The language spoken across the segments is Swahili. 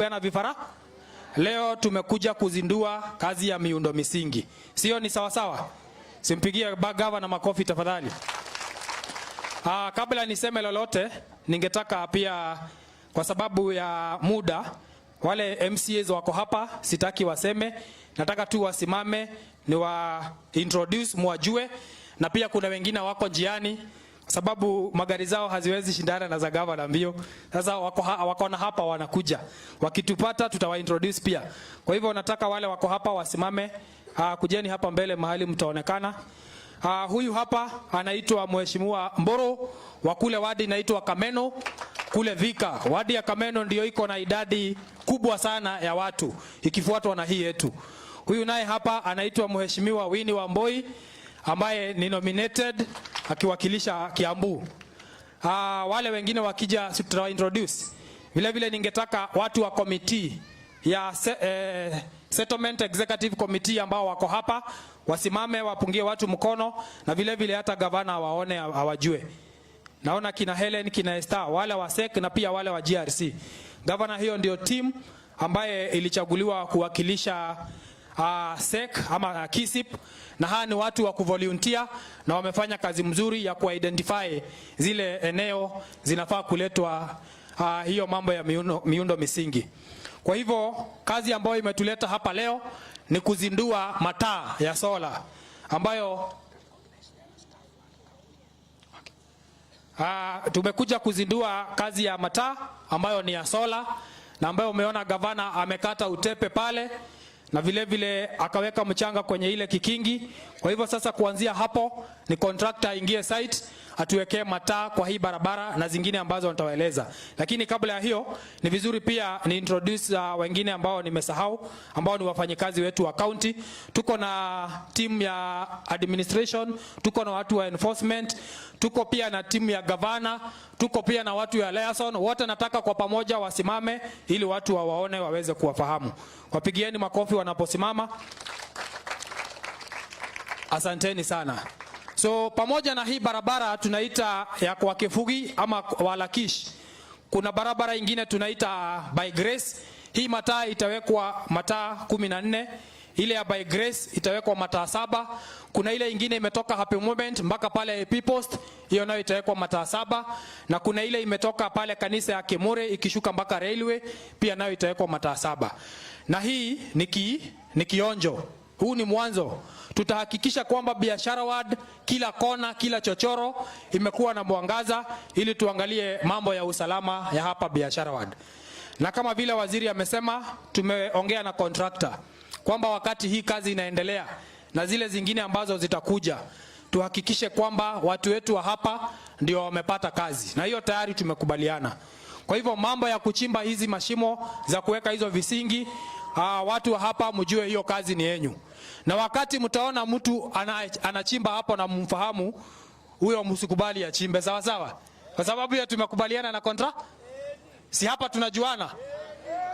Kupeana vifara. Leo tumekuja kuzindua kazi ya miundo misingi, sio? Ni sawasawa? Simpigie gavana makofi tafadhali. Kabla niseme lolote, ningetaka pia kwa sababu ya muda, wale MCAs wako hapa, sitaki waseme, nataka tu wasimame ni wa introduce mwajue, na pia kuna wengine wako njiani sababu magari zao haziwezi shindana na za gavana mbio. Sasa wako na hapa wanakuja, wakitupata tutawa introduce pia. Kwa hivyo nataka wale wako hapa wasimame. Kujeni hapa mbele mahali mtaonekana. Huyu hapa anaitwa Mheshimiwa Mboro wa kule wadi inaitwa Kameno kule Thika. Wadi ya Kameno ndio iko na idadi kubwa sana ya watu ikifuatwa na hii yetu. Huyu naye hapa anaitwa Mheshimiwa Winnie Wamboi ambaye ni nominated akiwakilisha Kiambu. Wale wengine wakija tutawa introduce. Vile vile ningetaka watu wa committee ya Settlement Executive Committee ambao wako hapa wasimame wapungie watu mkono na vile vile hata gavana waone awajue. Naona kina Helen, kina Esther, wale wa SEC na pia wale wa GRC. Gavana, hiyo ndio team ambaye ilichaguliwa kuwakilisha SEC ama KISIP, na hawa ni watu wa kuvolunteer na wamefanya kazi mzuri ya kuidentify zile eneo zinafaa kuletwa hiyo mambo ya miundo misingi. Kwa hivyo kazi ambayo imetuleta hapa leo ni kuzindua mataa ya sola ambayo tumekuja kuzindua kazi ya mataa ambayo ni ya sola na ambayo umeona gavana amekata utepe pale na vile vile akaweka mchanga kwenye ile kikingi. Kwa hivyo sasa kuanzia hapo ni contractor aingie site atuwekee mataa kwa hii barabara na zingine ambazo nitawaeleza. Lakini kabla ya hiyo ni vizuri pia ni introduce wengine ambao nimesahau ambao ni wafanyikazi wetu wa county. Tuko na team ya administration, tuko na watu wa enforcement, tuko pia na timu ya gavana, tuko pia na watu ya liaison. Wote nataka kwa pamoja wasimame ili watu wawaone waweze kuwafahamu. Wapigieni makofi wanaposimama. Asanteni sana. So pamoja na hii barabara tunaita ya kwa Kifugi ama Walakish, kuna barabara ingine tunaita by Grace. Hii mataa itawekwa mataa 14, ile ya by Grace itawekwa mataa 7. Kuna ile ingine imetoka Happy Moment mpaka pale AP Post, hiyo nayo itawekwa mataa 7, na kuna ile imetoka pale kanisa ya Kimure ikishuka mpaka Railway, pia nayo itawekwa mataa 7. Na hii ni kionjo. Huu ni mwanzo. Tutahakikisha kwamba Biashara Ward kila kona, kila chochoro imekuwa na mwangaza ili tuangalie mambo ya usalama ya hapa Biashara Ward. Na kama vile waziri amesema, tumeongea na contractor kwamba wakati hii kazi inaendelea na zile zingine ambazo zitakuja, tuhakikishe kwamba watu wetu wa hapa ndio wamepata kazi, na hiyo tayari tumekubaliana. Kwa hivyo mambo ya kuchimba hizi mashimo za kuweka hizo visingi, watu wa hapa mjue hiyo kazi ni yenyu. Na wakati mtaona mtu anachimba hapo na mumfahamu huyo, msikubali achimbe, sawa sawa? Kwa sababu hiyo tumekubaliana na kontra. Si hapa tunajuana?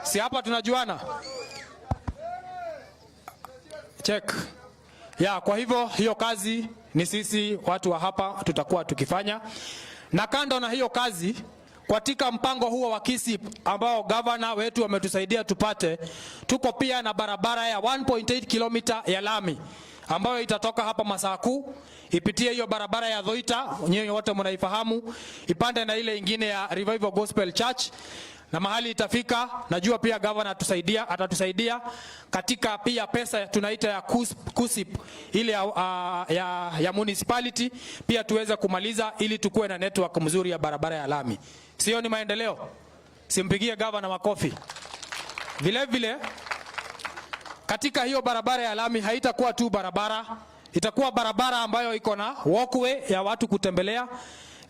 Si hapa tunajuana? Check. Ya, kwa hivyo hiyo kazi ni sisi watu wa hapa tutakuwa tukifanya. Na kando na hiyo kazi, katika mpango huo wa KISIP ambao gavana wetu wametusaidia tupate, tuko pia na barabara ya 1.8 kilomita ya lami ambayo itatoka hapa Masaku ipitie hiyo barabara ya Dhoita, nyinyi wote mnaifahamu, ipande na ile ingine ya Revival Gospel Church, na mahali itafika, najua pia gavana atatusaidia katika pia pesa tunaita ya KUSIP ile ya municipality pia tuweze kumaliza ili tukue na network mzuri ya barabara ya lami. Sio ni maendeleo? Simpigie gavana makofi. Vile vile katika hiyo barabara ya lami haitakuwa tu barabara, itakuwa barabara ambayo iko na walkway ya watu kutembelea,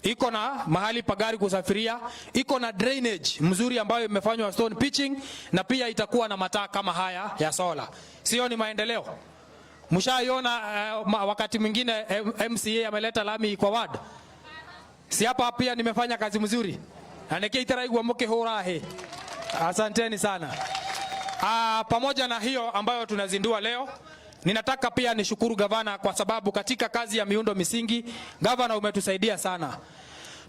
iko na mahali pa gari kusafiria, iko na drainage mzuri ambayo imefanywa stone pitching, na pia itakuwa na mataa kama haya ya sola. Sio ni maendeleo? Mshaiona wakati mwingine MCA ameleta lami kwa ward? Si hapa pia nimefanya kazi mzuri? Na nikitaraigwa mkihura he. Asanteni sana. Pamoja na hiyo ambayo tunazindua leo, ninataka pia nishukuru gavana kwa sababu katika kazi ya miundo misingi gavana umetusaidia sana.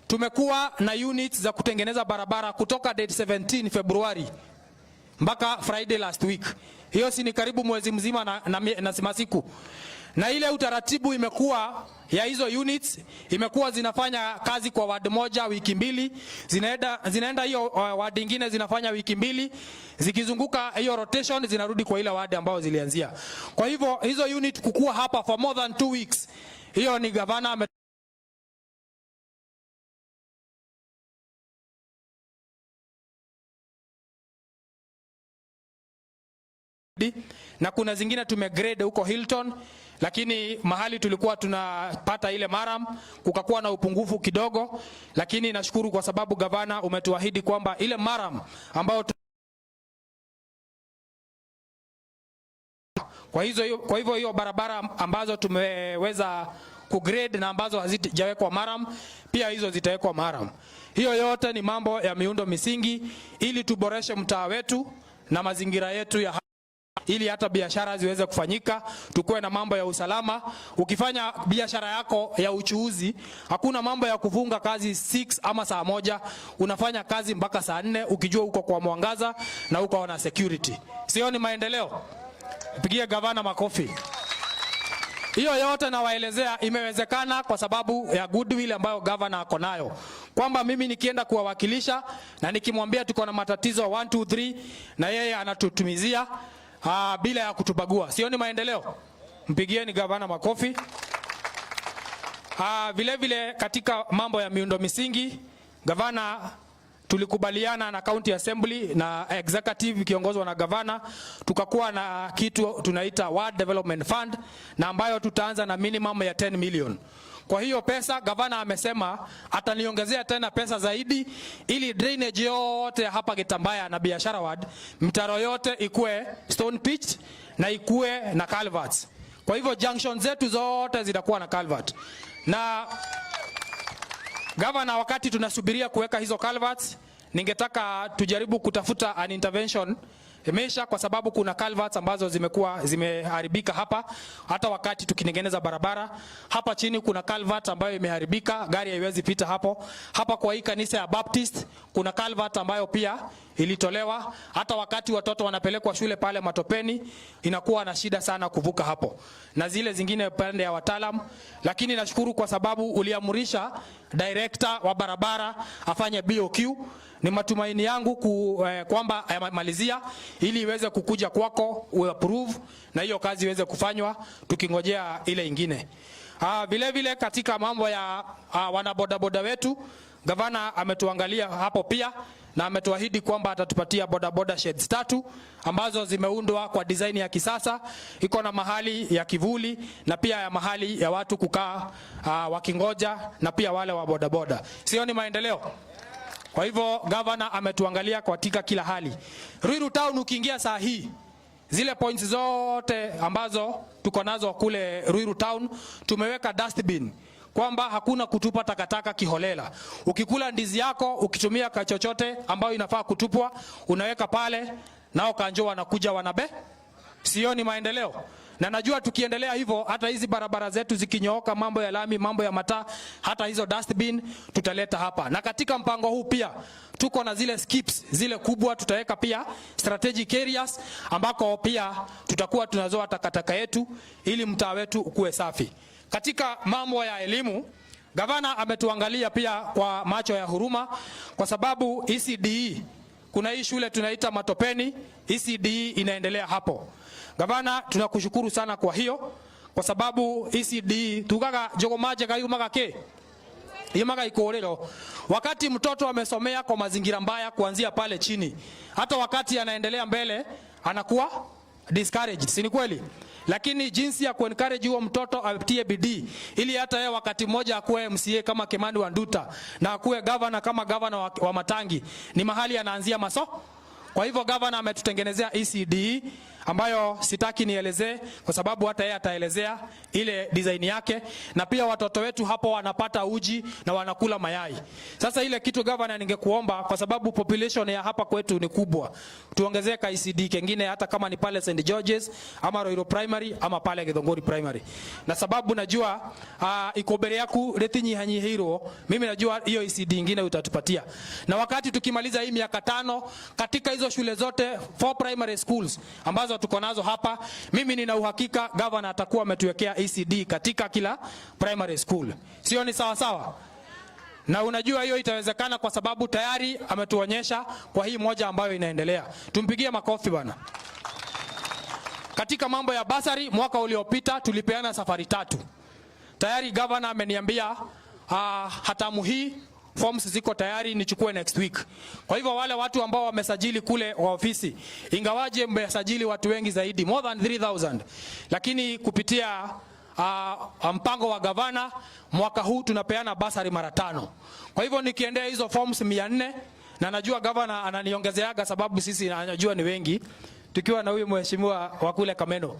Tumekuwa na units za kutengeneza barabara kutoka date 17 Februari. mpaka Friday last week. Hiyo si ni karibu mwezi mzima na masiku. Na ile utaratibu imekuwa ya hizo units imekuwa zinafanya kazi kwa ward moja wiki mbili, zinaenda hiyo ward ingine zinafanya wiki mbili, zikizunguka hiyo rotation zinarudi kwa ile ward ambayo zilianzia. Kwa hivyo hizo unit kukua hapa for more than 2 weeks, hiyo ni gavana na kuna zingine tumegrade huko Hilton, lakini mahali tulikuwa tunapata ile murram kukakuwa na upungufu kidogo, lakini nashukuru kwa sababu gavana umetuahidi kwamba ile murram ambayo kwa hivyo hiyo barabara ambazo tumeweza kugrade na ambazo hazijawekwa murram pia hizo zitawekwa murram. Hiyo yote ni mambo ya miundo misingi ili tuboreshe mtaa wetu na mazingira yetu ya ili hata biashara ziweze kufanyika, tukuwe na mambo ya usalama. Ukifanya biashara yako ya uchuuzi, hakuna mambo ya kufunga kazi 6 ama saa moja, unafanya kazi mpaka saa 4 ukijua uko kwa mwangaza na uko na security. Sio ni maendeleo? Pigie gavana makofi. Hiyo yote nawaelezea imewezekana kwa sababu ya goodwill ambayo gavana ako nayo, kwamba mimi nikienda kuwawakilisha na nikimwambia tuko na matatizo 1 2 3, na yeye anatutumizia bila ya kutubagua. Sio ni maendeleo? Mpigieni gavana makofi. Vile vile katika mambo ya miundo misingi, gavana tulikubaliana na county assembly na executive ikiongozwa na gavana, tukakuwa na kitu tunaita Ward Development Fund na ambayo tutaanza na minimum ya 10 million. Kwa hiyo pesa gavana amesema ataniongezea tena pesa zaidi ili drainage yote hapa Gitambaya na Biashara Ward, mtaro yote ikue stone pitched na ikue na culverts. Kwa hivyo junction zetu zote zitakuwa na culvert. Na gavana, wakati tunasubiria kuweka hizo culverts, ningetaka tujaribu kutafuta an intervention measure, kwa sababu kuna culverts ambazo zimekuwa zimeharibika hapa. Hata wakati tukitengeneza barabara hapa chini kuna culvert ambayo imeharibika, gari haiwezi pita hapo. Hapa kwa hii kanisa ya Baptist kuna culvert ambayo pia ilitolewa. Hata wakati watoto wanapelekwa shule pale matopeni, inakuwa na shida sana kuvuka hapo, na zile zingine pande ya wataalam. Lakini nashukuru kwa sababu uliamrisha director wa barabara afanye BOQ. Ni matumaini yangu kwamba ayamalizia ili iweze kukuja kwako uapprove na hiyo kazi iweze kufanywa tukingojea ile ingine. Vile vile katika mambo ya wanabodaboda wetu, gavana ametuangalia hapo pia na ametuahidi kwamba atatupatia bodaboda sheds tatu ambazo zimeundwa kwa design ya kisasa, iko na mahali ya kivuli na pia ya mahali ya watu kukaa wakingoja na pia wale wa bodaboda. Sio ni maendeleo? Kwa hivyo gavana ametuangalia katika kila hali. Ruiru Town ukiingia saa hii, zile points zote ambazo tuko nazo kule Ruiru Town tumeweka dustbin kwamba hakuna kutupa takataka kiholela. Ukikula ndizi yako, ukitumia chochote ambayo inafaa kutupwa, unaweka pale, nao kanjo wanakuja wanabe. Sio ni maendeleo? Na najua tukiendelea hivyo, hata hizi barabara zetu zikinyooka, mambo ya lami, mambo ya mataa, hata hizo dustbin tutaleta hapa. Na katika mpango huu pia tuko na zile skips zile kubwa, tutaweka pia strategic areas ambako pia tutakuwa tunazoa takataka yetu ili mtaa wetu ukuwe safi. Katika mambo ya elimu, gavana ametuangalia pia kwa macho ya huruma, kwa sababu ECDE kuna hii shule tunaita Matopeni, ECDE inaendelea hapo. Gavana, tunakushukuru sana kwa hiyo, kwa sababu ECDE tugaga jogomaje gayumaga ke yumaga ikorero. Wakati mtoto amesomea kwa mazingira mbaya kuanzia pale chini, hata wakati anaendelea mbele anakuwa discouraged, si ni kweli? Lakini jinsi ya kuencourage huo mtoto atie bidii ili hata yeye wakati mmoja akuwe MCA kama Kimani Wanduta na akuwe governor kama governor wa Matangi, ni mahali anaanzia maso. Kwa hivyo governor ametutengenezea ECDE ambayo sitaki nielezee kwa sababu hata yeye ataelezea ile design yake, na pia watoto wetu hapo wanapata uji na wanakula mayai. Sasa ile kitu, governor, ningekuomba, kwa sababu population ya hapa kwetu ni kubwa, tuongezee ka ECD kengine, hata kama ni pale St George's ama Ruiru Primary ama pale Githunguri Primary, na sababu najua iko mbere yaku ritinyihanyihirwo, mimi najua hiyo ECD ingine utatupatia. Na wakati tukimaliza hii miaka 5, katika hizo shule zote four primary schools ambazo tuko nazo hapa, mimi nina uhakika governor atakuwa ametuwekea ECD katika kila primary school, sio? Ni sawa sawa? Na unajua hiyo itawezekana kwa sababu tayari ametuonyesha kwa hii moja ambayo inaendelea. Tumpigie makofi, bwana. Katika mambo ya bursary, mwaka uliopita tulipeana safari tatu. Tayari governor ameniambia hatamu hii forms ziko tayari nichukue next week. Kwa hivyo wale watu ambao wamesajili kule wa ofisi, ingawaje mmesajili watu wengi zaidi, more than 3000, lakini kupitia mpango wa gavana, mwaka huu tunapeana bursary mara tano. Kwa hivyo nikiendea hizo forms 400, na najua gavana ananiongezeaga sababu sisi anajua ni wengi, tukiwa na huyu mheshimiwa wa kule Kameno,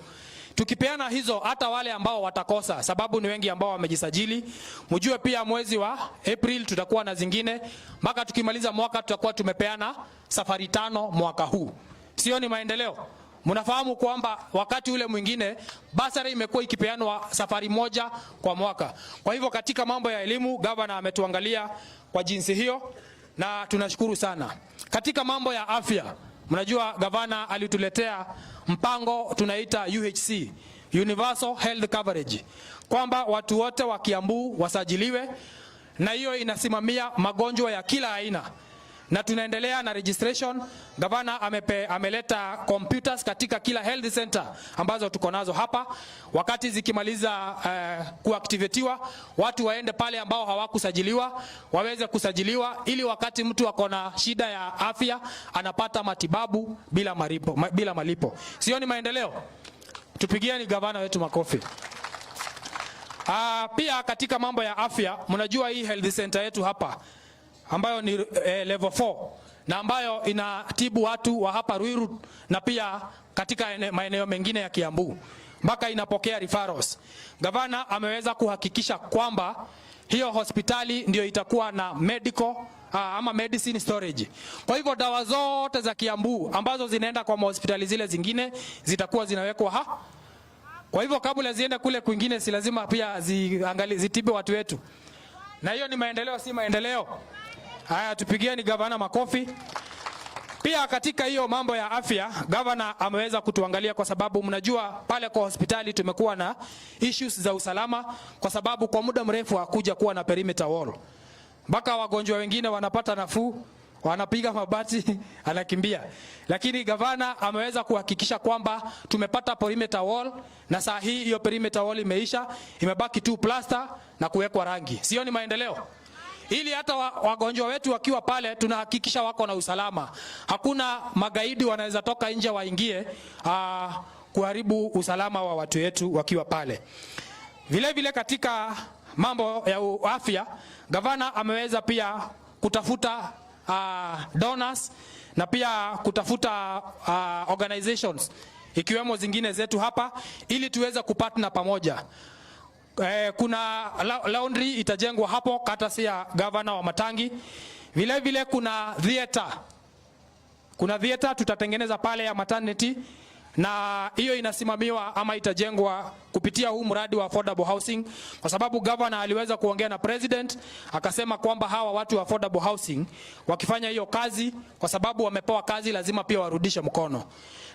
tukipeana hizo, hata wale ambao watakosa, sababu ni wengi ambao wamejisajili, mjue pia mwezi wa April tutakuwa na zingine, mpaka tukimaliza mwaka tutakuwa tumepeana safari tano mwaka huu. Sio ni maendeleo? Mnafahamu kwamba wakati ule mwingine bursary imekuwa ikipeanwa safari moja kwa mwaka. Kwa hivyo katika mambo ya elimu, gavana ametuangalia kwa jinsi hiyo na tunashukuru sana. Katika mambo ya afya, mnajua gavana alituletea mpango tunaita UHC, Universal Health Coverage, kwamba watu wote wa Kiambu wasajiliwe, na hiyo inasimamia magonjwa ya kila aina, na tunaendelea na registration. Gavana ameleta computers katika kila health center ambazo tuko nazo hapa. Wakati zikimaliza kuactivatiwa, watu waende pale ambao hawakusajiliwa waweze kusajiliwa, ili wakati mtu ako na shida ya afya anapata matibabu bila malipo. Sio ni maendeleo? Tupigieni gavana wetu makofi. Pia katika mambo ya afya, mnajua hii health center yetu hapa ambayo ni level 4 na ambayo inatibu watu wa hapa Ruiru na pia katika maeneo mengine ya Kiambu mpaka inapokea referrals. Gavana ameweza kuhakikisha kwamba hiyo hospitali ndio itakuwa na medical ama medicine storage. Kwa hivyo dawa zote za Kiambu ambazo zinaenda kwa hospitali zile zingine zitakuwa zinawekwa ha. Kwa hivyo kabla ziende kule kwingine, si lazima pia ziangali zitibe watu wetu, na hiyo ni maendeleo, si maendeleo? Haya, tupigieni gavana makofi. Pia katika hiyo mambo ya afya, gavana ameweza kutuangalia kwa sababu mnajua pale kwa hospitali tumekuwa na issues za usalama, kwa sababu kwa muda mrefu hakuja kuwa na perimeter wall, mpaka wagonjwa wengine wanapata nafuu, wanapiga mabati, anakimbia. Lakini gavana ameweza kuhakikisha kwamba tumepata perimeter wall, na saa hii hiyo perimeter wall imeisha, imebaki tu plaster na kuwekwa rangi. Sio ni maendeleo? Ili hata wagonjwa wetu wakiwa pale tunahakikisha wako na usalama. Hakuna magaidi wanaweza toka nje waingie kuharibu usalama wa watu wetu wakiwa pale. Vile vile katika mambo ya afya, gavana ameweza pia kutafuta donors na pia kutafuta organizations, ikiwemo zingine zetu hapa, ili tuweze kupartner pamoja. Kuna laundry itajengwa hapo courtesy ya gavana Wamatangi. Vile vile kuna theater tutatengeneza pale ya maternity, na hiyo inasimamiwa ama itajengwa kupitia huu mradi wa affordable housing, kwa sababu governor aliweza kuongea na president akasema kwamba hawa watu wa affordable housing wakifanya hiyo kazi, kwa sababu wamepewa kazi, lazima pia warudishe mkono.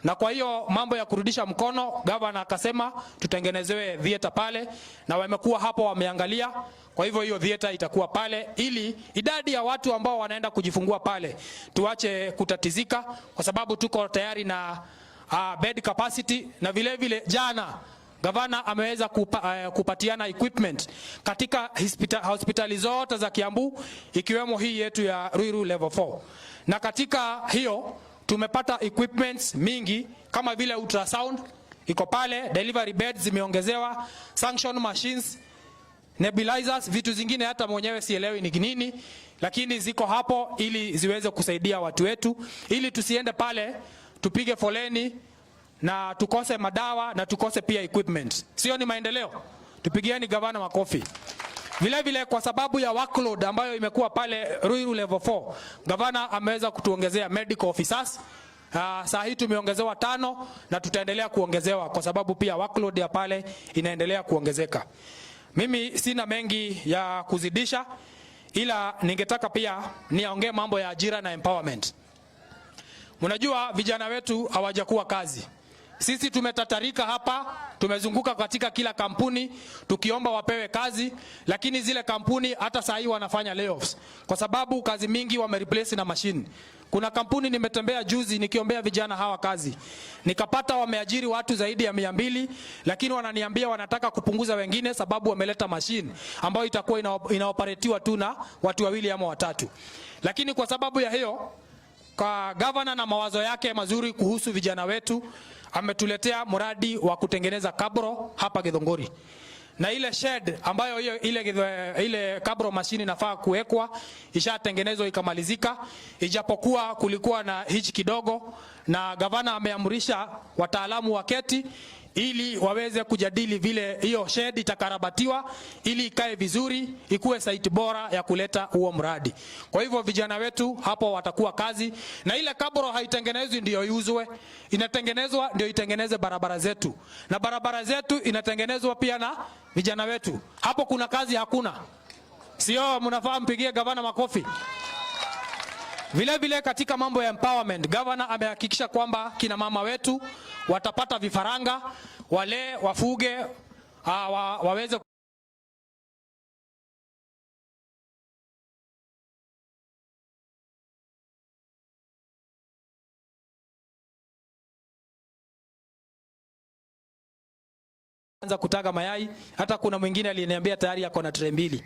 Na kwa hiyo mambo ya kurudisha mkono, governor akasema tutengenezewe theater pale, na wamekuwa hapo wameangalia. Kwa hivyo hiyo theater itakuwa pale, ili idadi ya watu ambao wanaenda kujifungua pale tuache kutatizika, kwa sababu tuko tayari na bed capacity. Na vile vile jana gavana ameweza kupatiana equipment katika hospitali zote za Kiambu, ikiwemo hii yetu ya Ruiru level 4, na katika hiyo tumepata equipments mingi kama vile ultrasound iko pale, delivery beds zimeongezewa, suction machines, nebulizers, vitu zingine hata mwenyewe sielewi ni nini, lakini ziko hapo ili ziweze kusaidia watu wetu, ili tusiende pale tupige foleni. na tukose madawa na tukose pia equipment. Sio ni maendeleo? Tupigieni gavana makofi. Vile vile kwa sababu ya workload ambayo imekuwa pale Ruiru level 4, gavana ameweza kutuongezea medical officers. Saa hii tumeongezewa 5 na tutaendelea kuongezewa kwa sababu pia workload ya pale inaendelea kuongezeka. Mimi sina mengi ya kuzidisha, ila ningetaka pia niongee mambo ya ajira na empowerment. Mnajua vijana wetu hawajakuwa kazi. Sisi tumetatarika hapa, tumezunguka katika kila kampuni tukiomba wapewe kazi, lakini zile kampuni hata saa hii wanafanya layoffs kwa sababu kazi mingi wamereplace na machine. Kuna kampuni nimetembea juzi nikiombea vijana hawa kazi, nikapata wameajiri watu zaidi ya 200, lakini wananiambia wanataka kupunguza wengine sababu wameleta machine ambayo itakuwa inaoperatiwa tu na watu wawili ama watatu. Lakini kwa sababu ya hiyo, kwa gavana na mawazo yake mazuri kuhusu vijana wetu, ametuletea mradi wa kutengeneza cabro hapa Githunguri, na ile shed ambayo hiyo ile cabro machine inafaa kuwekwa ishatengenezwa ikamalizika, ijapokuwa kulikuwa na hichi kidogo, na gavana ameamrisha wataalamu waketi ili waweze kujadili vile hiyo shed itakarabatiwa ili ikae vizuri, ikuwe site bora ya kuleta huo mradi. Kwa hivyo vijana wetu hapo watakuwa kazi, na ile kabro haitengenezwi ndio iuzwe, inatengenezwa ndio itengeneze barabara zetu, na barabara zetu inatengenezwa pia na vijana wetu. Hapo kuna kazi hakuna? Sio mnafaa mpigie gavana makofi? Vile vile katika mambo ya empowerment, governor amehakikisha kwamba kina mama wetu watapata vifaranga wale wafuge, waweze anza kutaga mayai. Hata kuna mwingine aliniambia tayari ako na tray 2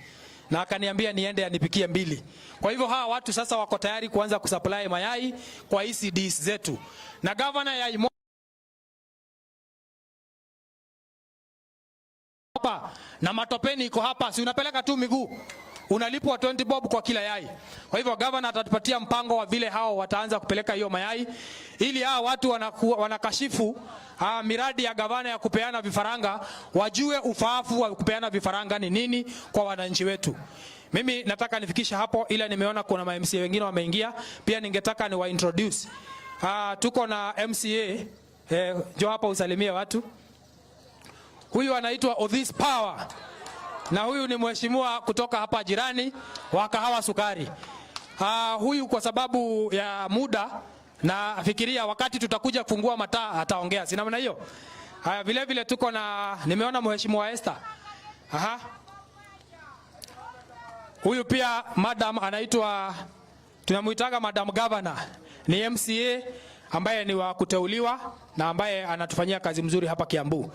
na akaniambia niende anipikie 2. Kwa hivyo hawa watu sasa wako tayari kuanza kusupply mayai kwa ECDs zetu. Na governor yai hapa na matopeni iko hapa, si unapeleka tu miguu, unalipwa 20 bob kwa kila yai. Kwa hivyo governor atatupatia mpango wa vile hao wataanza kupeleka hiyo mayai ili hao watu wanakashifu miradi ya gavana ya kupeana vifaranga wajue ufaafu wa kupeana vifaranga ni nini kwa wananchi wetu. Mimi nataka nifikishe hapo, ila nimeona kuna ma MCA wengine wameingia pia, ningetaka ni wa introduce. Tuko na MCA, njoo hapa usalimie watu. Huyu anaitwa Odhis Power na huyu ni mheshimiwa kutoka hapa jirani wa Kahawa Sukari. Huyu kwa sababu ya muda na fikiria wakati tutakuja kufungua mataa ataongea, si namna hiyo? Haya, vile vile tuko na, nimeona mheshimiwa Esther. Aha. Huyu pia madam anaitwa, tunamuitaga Madam Governor, ni MCA ambaye ni wa kuteuliwa na ambaye anatufanyia kazi mzuri hapa Kiambu.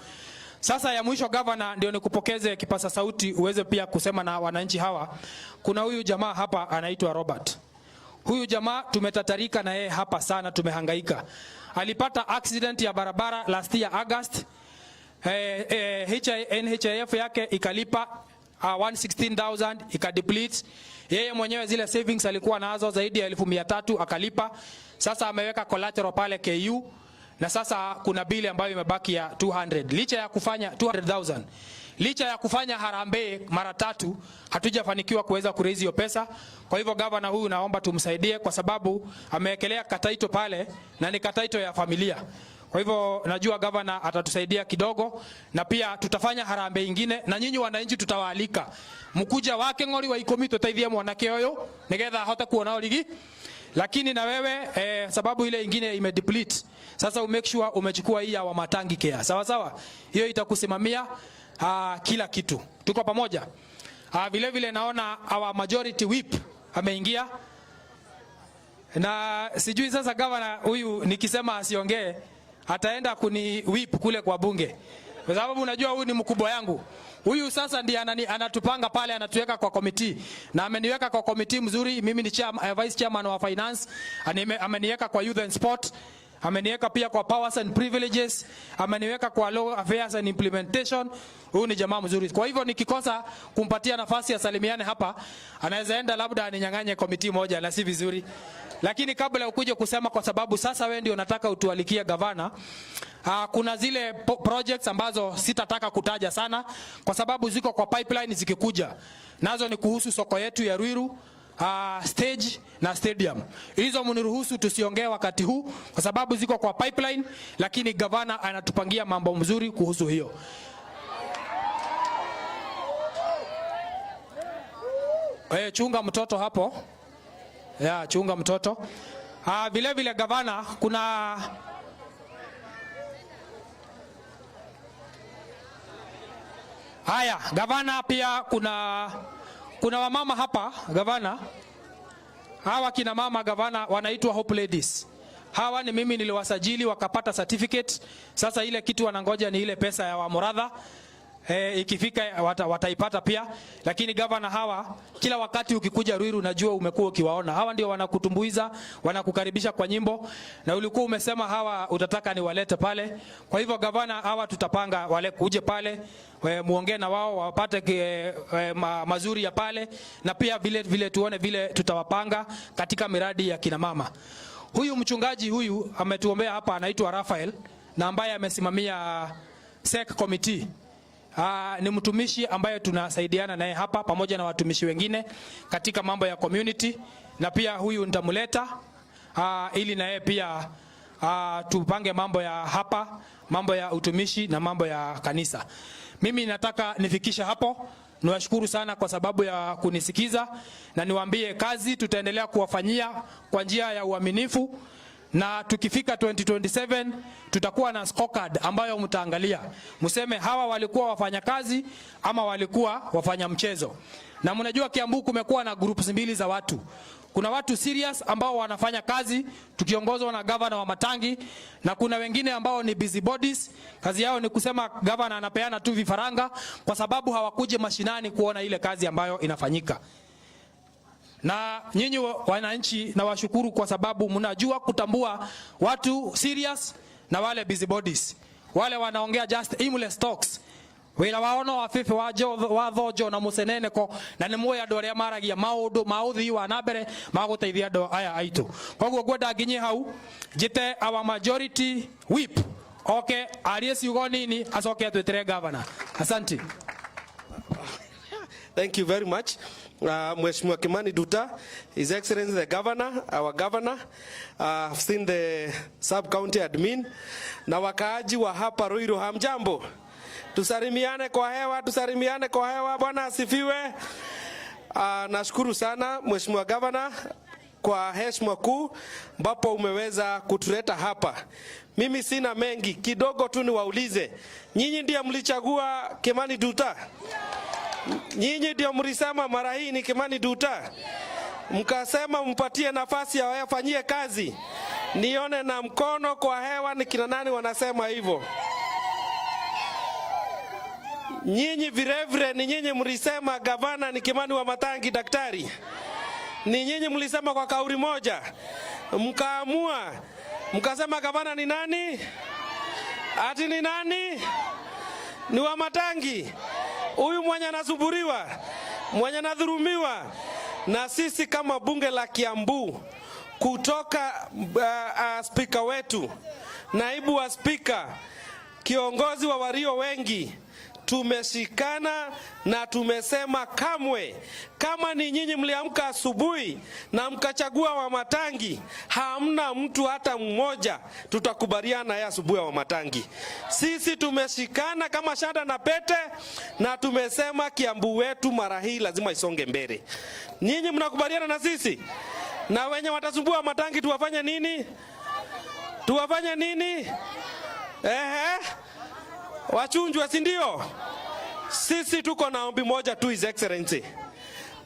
Sasa ya mwisho governor, ndio nikupokeze kipasa sauti uweze pia kusema na wananchi hawa. Kuna huyu jamaa hapa anaitwa Robert. Huyu jamaa tumetatarika na yeye hapa sana, tumehangaika. Alipata accident ya barabara last year August. NHIF yake ikalipa 116,000 ikadeplete. Yeye mwenyewe zile savings alikuwa nazo zaidi ya 300,000 akalipa. Sasa ameweka collateral pale KU na sasa kuna bili ambayo imebaki ya 200 licha ya kufanya 200,000. Licha ya kufanya harambee mara 3 hatujafanikiwa kuweza kuraise hiyo pesa. Kwa hivyo governor huyu naomba tumsaidie kwa sababu amewekelea kataito pale na ni kataito ya familia. Kwa hivyo najua governor atatusaidia kidogo, na pia tutafanya harambee ingine na nyinyi wananchi tutawaalika. Mkuja wake ngori wa ikomi tutaithie mwanake uyu nigetha ahote kuona ligi. Lakini na wewe sababu ile ingine imedeplete. Sasa umake sure umechukua hii ya Wamatangi Care. Sawa sawa? Hiyo itakusimamia kila kitu. Tuko pamoja? Vile vile naona our majority whip ameingia. Na sijui sasa governor huyu nikisema asiongee ataenda kuni whip kule kwa bunge. Kwa sababu unajua huyu ni mkubwa yangu. Huyu sasa ndiye anatupanga pale, anatuweka kwa committee. Na ameniweka kwa committee mzuri, mimi ni vice chairman wa finance, ameniweka kwa youth and sport. Ameniweka pia kwa powers and privileges, ameniweka kwa law affairs and implementation. Huyu ni jamaa mzuri. Kwa hivyo nikikosa kumpatia nafasi asalimiane hapa, anaweza enda labda aninyang'anye committee moja na si vizuri. Lakini kabla ukuje kusema, kwa sababu sasa wewe ndio unataka utualikie gavana, kuna zile projects ambazo sitataka kutaja sana kwa sababu ziko kwa pipeline zikikuja. Nazo ni kuhusu soko yetu ya Ruiru, stage na stadium. Hizo mniruhusu tusiongee wakati huu kwa sababu ziko kwa pipeline, lakini gavana anatupangia mambo mzuri kuhusu hiyo. Chunga mtoto hapo. Ya, chunga mtoto. Vile vile gavana, kuna haya, gavana pia kuna wamama hapa gavana. Hawa kina mama gavana wanaitwa Hope Ladies. Hawa ni mimi niliwasajili wakapata certificate. Sasa ile kitu wanangoja ni ile pesa ya Wamuratha. Ikifika wataipata pia. Lakini gavana, hawa kila wakati ukikuja Ruiru najua umekuwa ukiwaona. Hawa ndio wanakutumbuiza, wanakukaribisha kwa nyimbo, na ulikuwa umesema hawa utataka niwalete pale. Kwa hivyo gavana, hawa tutapanga wale kuje pale, muongee na wao wapate mazuri ya pale, na pia vile vile tuone vile tutawapanga katika miradi ya kina mama. Huyu mchungaji huyu ametuombea hapa, anaitwa Raphael, na ambaye amesimamia SEC committee. Ni mtumishi ambaye tunasaidiana naye hapa pamoja na watumishi wengine katika mambo ya community, na pia huyu nitamleta ili na yeye pia tupange mambo ya hapa, mambo ya utumishi na mambo ya kanisa. Mimi nataka nifikishe hapo. Niwashukuru sana kwa sababu ya kunisikiza, na niwaambie kazi tutaendelea kuwafanyia kwa njia ya uaminifu, na tukifika 2027 tutakuwa na scorecard ambayo mtaangalia mseme hawa walikuwa wafanyakazi ama walikuwa wafanya mchezo. Na mnajua Kiambu kumekuwa na groups mbili za watu. Kuna watu serious ambao wanafanya kazi tukiongozwa na gavana wa Matangi, na kuna wengine ambao ni busy bodies, kazi yao ni kusema gavana anapeana tu vifaranga kwa sababu hawakuja mashinani kuona ile kazi ambayo inafanyika. Na nyinyi wananchi nawashukuru kwa sababu mnajua kutambua watu serious na wale busy bodies. Wale wanaongea just aimless talks. Wira wao no wabibi wa thojo na muceneneko, na nĩ muĩ andũ arĩa maragia maũndũ ma ũthii wa na mbere ma gũteithia andũ aya aitũ. Koguo ngwenda nginye hau njĩte our majority whip oke arie ciugo nini acoke atwĩtĩre governor. Asante. Thank you very much. Mheshimiwa Kimani Nduta, His Excellency the Governor, our Governor. I've seen the sub-county admin. Na wakaaji wa hapa Ruiru, hamjambo? Tusalimiane kwa hewa, tusalimiane kwa hewa. Bwana asifiwe. Nashukuru sana Mheshimiwa Governor kwa heshima kuu ambapo umeweza kutuleta hapa. Mimi sina mengi, kidogo tu niwaulize. Nyinyi ndiye mlichagua Kimani Nduta? Nyinyi ndio mlisema mara hii ni Kimani Nduta? Mkasema mpatie nafasi awafanyie kazi. Nione na mkono kwa hewa ni kina nani wanasema hivyo. Nyinyi vilevile ni nyinyi mlisema gavana ni Kimani wa Matangi daktari. Ni nyinyi mlisema kwa kauli moja. Mkaamua, mkasema gavana ni nani? Ati ni nani? Ni wa Matangi. Huyu mwenye anasuburiwa, mwenye anadhulumiwa. Na sisi kama bunge la Kiambu, kutoka spika wetu, naibu wa spika, kiongozi wa walio wengi, tumeshikana na tumesema kamwe, kama ni nyinyi mliamka asubuhi na mkachagua Wamatangi, hamna mtu hata mmoja tutakubaliana naye asubuhi ya Wamatangi. Sisi tumeshikana kama shada na pete na tumesema Kiambu wetu mara hii lazima isonge mbele. Nyinyi mnakubaliana na sisi? Na wenye watasumbua Wamatangi tuwafanye nini? Tuwafanye nini? Ehe. Wachunjwe, si ndio? Sisi tuko na ombi moja tu, His Excellency.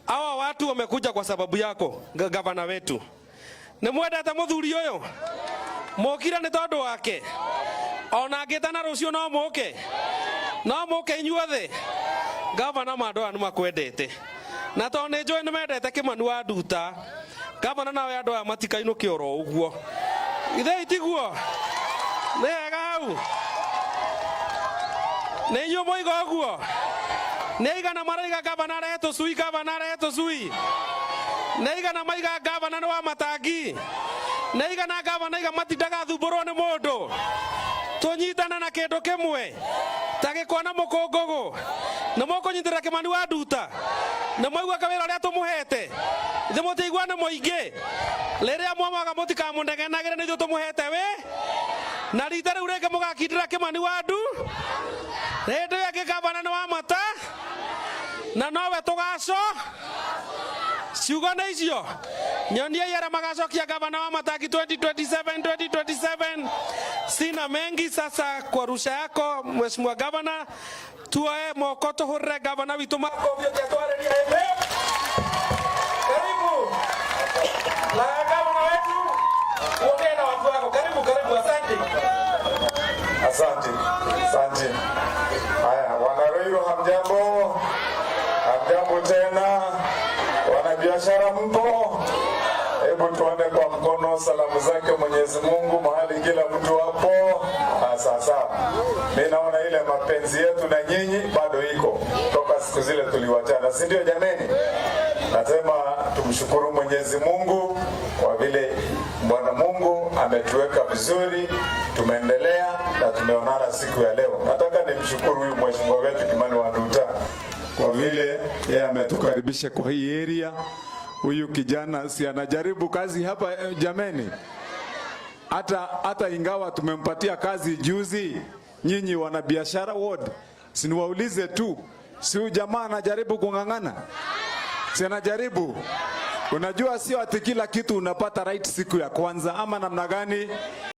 Hawa watu wamekuja kwa sababu yako, gavana wetu. Nĩ mwendete mũthuri ũyũ? Mokire nĩ tondũ wake? Ona angĩtana rũciũ no mũke? No mũke inyuothe? Gavana, ma andũ aya nĩ makwendete. Na tondũ nĩ njũĩ nĩ mendete Kimani wa Nduta, gavana nawe andũ aya matikainũke oro ũguo. Ithe itiguo nĩ hega hau? Nĩ inyuĩ mwoiga ũguo? Nĩ aigana maraiga gavana arehe tũcui? Gavana arehe tũcui. Nĩ aigana maiga gavana nĩ wa Matangi? Nĩ aigana gavana iga matindaga thumbũrwo nĩ mũndũ? Tũnyitane na kĩndũ kĩmwe ta gĩkwa na mũkũngũgũ. Nĩ mũkũnyitĩrĩra Kĩmani wa Nduta? Nĩ mwaigua kawĩra ũrĩa tũmũhete? Ithe mũtiaigua nĩ mũingĩ? Rĩrĩa mwamaga mũtikamũnegenagĩre, nĩ ithuĩ tũmũhete wĩ na rita rĩu rĩngĩ mũgakindĩra Kĩmani wa Ndu. Hĩndĩ ĩyo ĩngĩ gavana nĩ wa mata na nowe tũgaco. Ciugo nĩ icio, nyoniai arĩa magacokia gavana wa Matangi 2027 2027. Sina mengi sasa kwa rusha yako, Mheshimiwa Gavana. Tuoe moko tũhũrĩre gavana witũ makobi ũkĩatwarĩria. Karibu na gavana wetu, uongee na watu wako. Karibu, karibu, asante. Asante, asante. Haya, wana hamjambo? Hamjambo tena? Wanabiashara mpo? Hebu tuone kwa mkono salamu zake Mwenyezi Mungu mahali kila mtu hapo. Sasa mimi naona ile mapenzi yetu na nyinyi bado iko toka siku zile tuliwachana, si ndio jameni? Nasema tumshukuru Mwenyezi Mungu kwa vile Bwana Mungu ametuweka vizuri, tumeendelea na tumeonana siku ya leo. Nataka nimshukuru huyu mheshimiwa wetu Kimani wa Nduta kwa vile yeye ametukaribisha kwa hii area. Huyu kijana si anajaribu kazi hapa jameni? Hata ingawa tumempatia kazi juzi, nyinyi wanabiashara ward, si niwaulize tu, si huyu jamaa anajaribu kung'ang'ana? Si anajaribu? Unajua sio ati kila kitu unapata right siku ya kwanza ama namna gani?